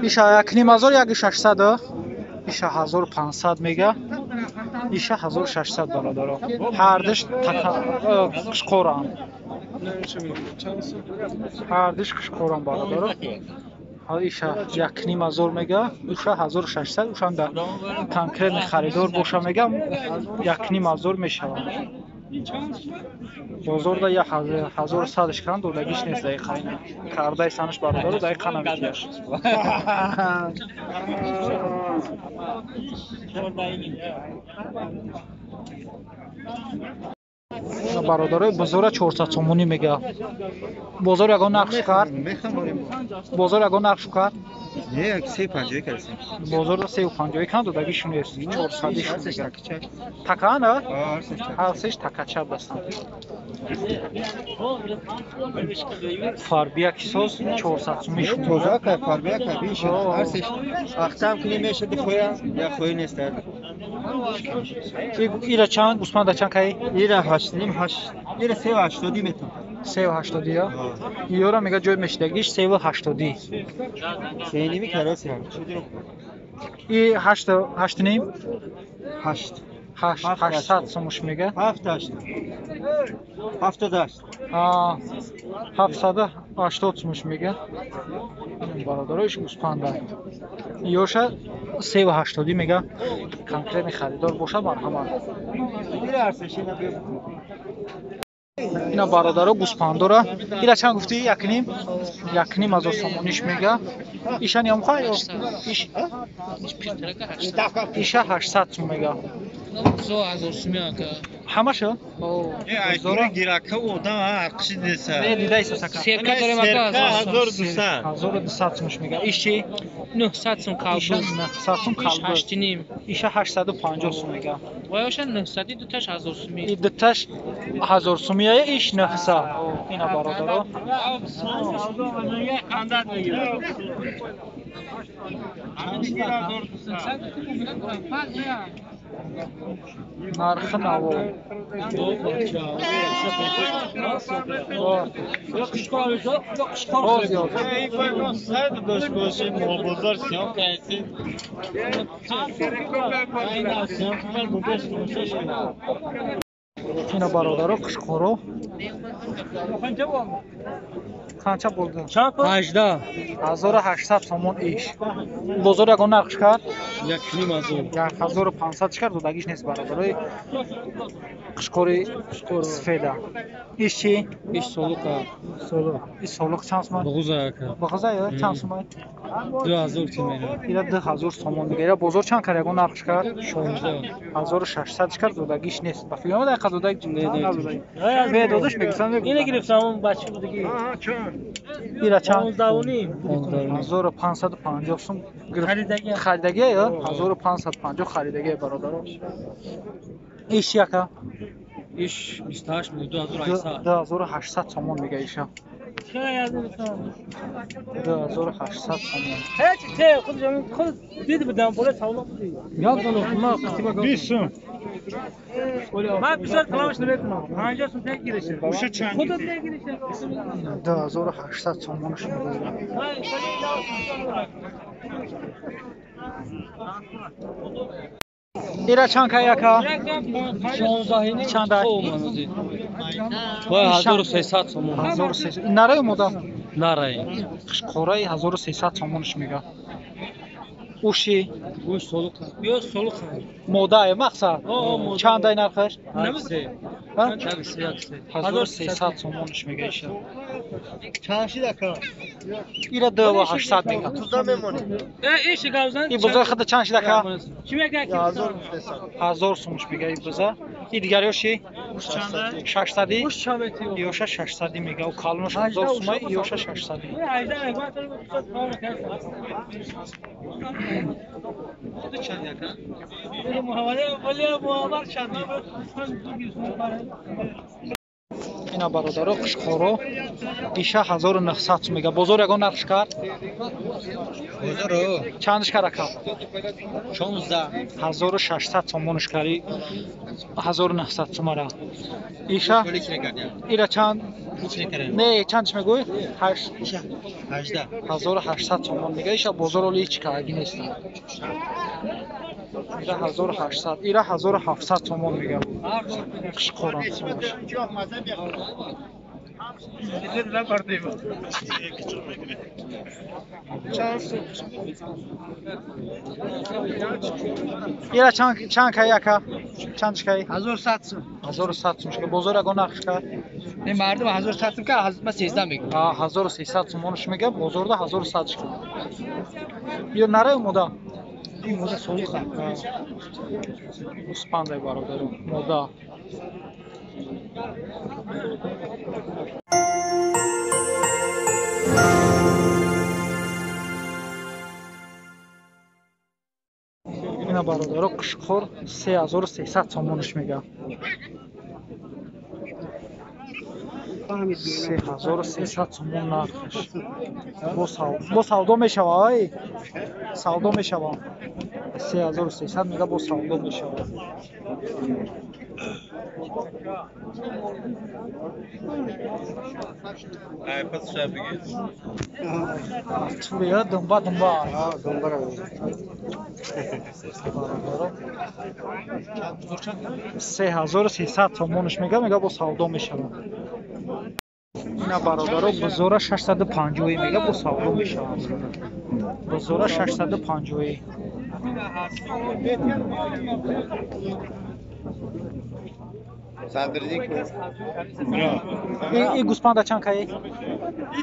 Иша 1,5 ҳазор, 1,600, иша 1500 мега, иша 1600, бародаро. Ҳардуш қишқорам, ҳардуш қишқорам, бародаро. Иша 1,5 ҳазор мега, уша 1600. Ушам да конкретный харидор боша, мега, 1,5 ҳазор мешавад. Бозорда як ҳазору садш кан додагиш нест, дақиқа кардаи санаш, бародаро, дақиқа намекияш. Бародарои, бозора 400 сомонӣ мега. Бозор ягон нарх кард? Бозор ягон нарх кард? Бозорда 3,50 кан додагишу нест, 400-ишу мега. Такаана ҳарсеш такача бастанд. Фарбияки соз 400 сумишу. Тоза фарбияка биша. Ҳарсеш ахтам кунӣ мешади, хоя я хоя нест. Ира чанд, гӯсфанда чанд кай? Ира 8,5, ҳашт, ира 3,80 метон. 3,80 я? Ёра мега, ҷой мешидагиш 3,80. Сеними кароси. И ҳашт, 8,5? Ҳашт. Ҳашт, 800 сумуш мега. Ҳафт, ҳашт. 78. 780 сумуш мега. Бародароиш, гӯспанда ёша 3,80 мега. Конкретный харидор боша, марҳамат. Ина, бародаро, гӯспандора. Ира чанд гуфтӣ? 1,5, 1,5 ҳазор сомониш мега. Иша ниёмха ё иша 800 сум мега. Ҳамаша? Гирака одам арқиши деса. Не, дида исосака. Серка дорем, ака. 1200. 1200 сумш мега. Иш чи? 900 сум калбуз. 900 сум калбуз. 8,5. Иша 850 сум мега. Ваёша 900, дуташ 1000 суми. И дуташ 1000 сумия, иш 900. Ина, бародаро. Қандат мегирад. Нархи наво. Боз ёд. Бозор сиём кардем. Ина, бародаро, қишқоро қанча булди? 18. 1800 сомон иш. Бозор ягон нарх кард? 1,5 ҳазор. 1500 кард, додагиш нест, бародарои, қишқори сфеда. Иш чи? Иш солуқа. Солуқ. Иш солуқ чанд сомон? Буғуза, ака. Буғуза чанд сомон? 2000 туман. Ира 2000 сомон дига. Ира бозор чанд кард, ягон нархш кард? 16. 1600 кард, додагиш нест. Ба фикр омад, додаг Не, не. Додаш мегирсан. Ина гирифтам, бача будиги. Ира чанд? 15,5. 1550 сум. Харидаги. Харидаги ё 1550 харидаги, бародаро. Иш яка? Иш 28 мил, 2800. 2800 сомон мега иша. 2800 сомон. Ҳеч те худ худ диди будам, боле савло буди. Як дона ма қисма. 20 сум. Ман бисёр каломаш намекунам. 50 сум тек гириши. Уша чанд? Худат мегириши. 2800 сомонаш мега. Ира чанд кай, яка? 16. Чанда? Вай 1300 сомон. 1300. Нарай омода? Нарай. Қишқораи 1300 сомонаш мега. Уши? Уш солуқ. Ё солуқ. Модае мақсад? Чандай нархаш? Як се. Як се, як се. 1300 сомонаш мега иша. Чанд шид, ака? Ира 2800 мега. Тузда мемонӣ. Э, иш гавзан. И бузои худа чанд шид, ака? Чӣ мега ки? 1000 гуфтесам. 1000 сомонаш мега и буза. И дигариёши? 600-и? Уш чанд мети? Ёша 600 мега. У калонош 1000 сумай, ёша 600. 18 мега, то 200 сомон кард. Чанд, яка? Вале муҳаммад чанд? Ина, бародаро, қишқоро иша 1900 сум мега. Бозор ягон нархш кард? Чандш карака? 16 сомонш кари 1900 сомара. Иша? Ира чанд? Не, чандш мегӯй? 1800 сомон мега. Иша бозор оли ҳеч караги нест. Ира 1800, ира 1700 сомон мега. Қишқорам сомош. Ира чанд кай ака? Чандш кай? 1100 сум. 1100 сум. Бозор ягон нархш ка? Не, мардум 1100 сум ка, ман 13 мегӯям. 1300 сомонш мега, бозорда 1100 шка. Ё наре мода? Ин мода солиха. Гӯспандай бародаро, мода. Ина бародаро қишқор 3300 сомонш мега. 3300 сомон нархш. Бо савдо мешава, ай? Савдо мешава. 3300 мега бо савдо мешава. Туя думба думба. Думба. 3300 сомонш мега, мега бо савдо мешава. Ина бародаро бузора 650 мега бо савдо мешава. Бузора 650. И гӯспанда чанд кай? И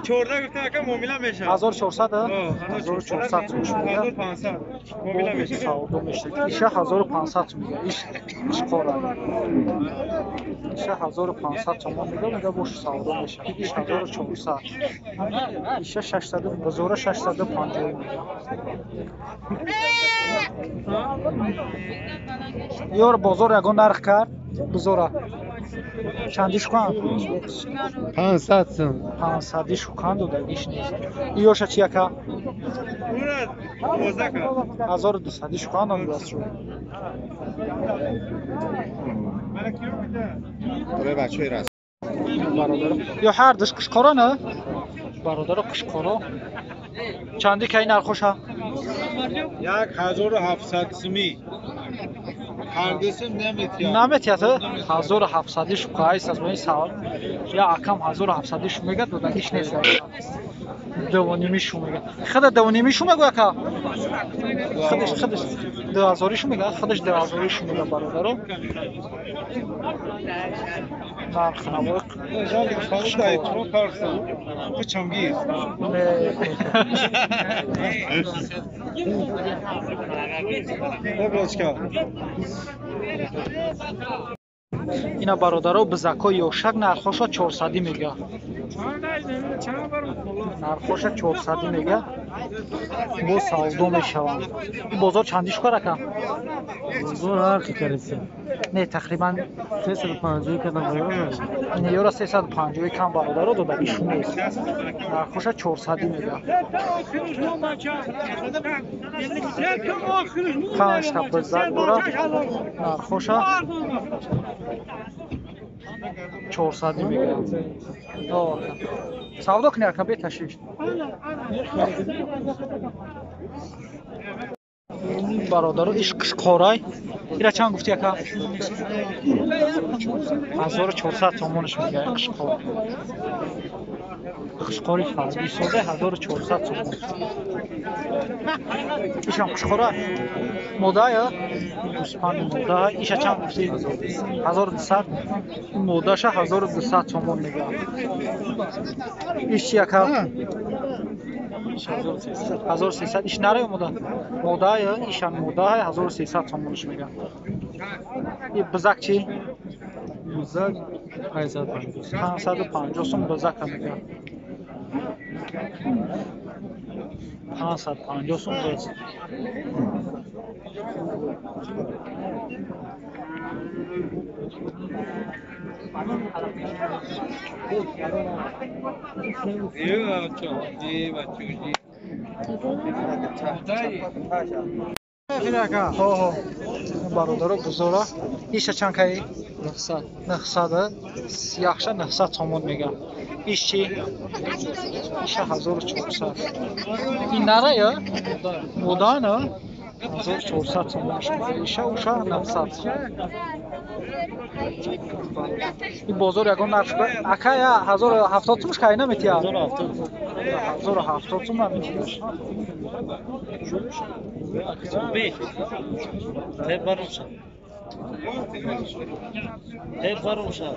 14 гуфта ака муомила мешавад. 1400? 1400 сум мега. 1500 муомила мешавад. Савдо мешавад. Иша 1500 сум мега. Иш ишқора. Иша 1500 сомон мега, мега бош савдо мешавад. Иш 1400. Иша 600, бозора 650 мега. Ёр бозор ягон нарх кард? Бузора. Чанди шукан? 500 сум. 500 шукан додагиш нест. Иёша чи яка? 1200 шукан додааст шу. Бародаро. Ё ҳар душ қишқоро на? Бародаро қишқоро. Чанди кай нархоша? 1700 сумӣ. Наметиҳад? 1700 шукайс аз мои савол. Я акам 1700 шу мега, додагиш нест. Дувоними шу мега. Хада дувоними шу мегӯ ака? Хадаш хадаш 2000 шу мега, хадаш 2000 шу мега бародаро. Нарх навоқ. Ина бародаро бизакҳои ёшак нархоша 400 мега. Нархоша 400 мега. Бо савдо мешаванд. Бозор чанди шукар ака? Бозор ҳар хел кариса. Не, тақрибан 350 кадам. Не, ёра 350 кам бародаро додагишу нест. Нархоша 400 мега. 5 та бизак дора. Нархоша 400 мега. Савдо кунӣ ака, беташвиш. Бародаро иш қишқорай. Ира чанд гуфти ака? 1400 сомонаш мега қишқор. Қишқори фарбӣ сода 1400 сомон. Ишам қишқора модая? Гӯспанди мода. Иша чанд гуфти? 1200. Модаша 1200 сомон мега. Иш чи ака? 1300. Иш наре мода? Модая, ишам модая 1300 сомонаш мега. И бизак чи? Бизак 550. 550 сом бизака мега. 550 сом биз. Ҳо, бародаро, бузора иша чанд каи? 900. 900, яхша 900 сомон мегам. Иш чи? Иша 1400. Ин нара ё? Модана? 1400 сомон иша, уша 900. Ин бозор ягон нарх ака я 1070 сум кай наметия? 1070 сум наметия. Hep var olsa. Hep var olsa.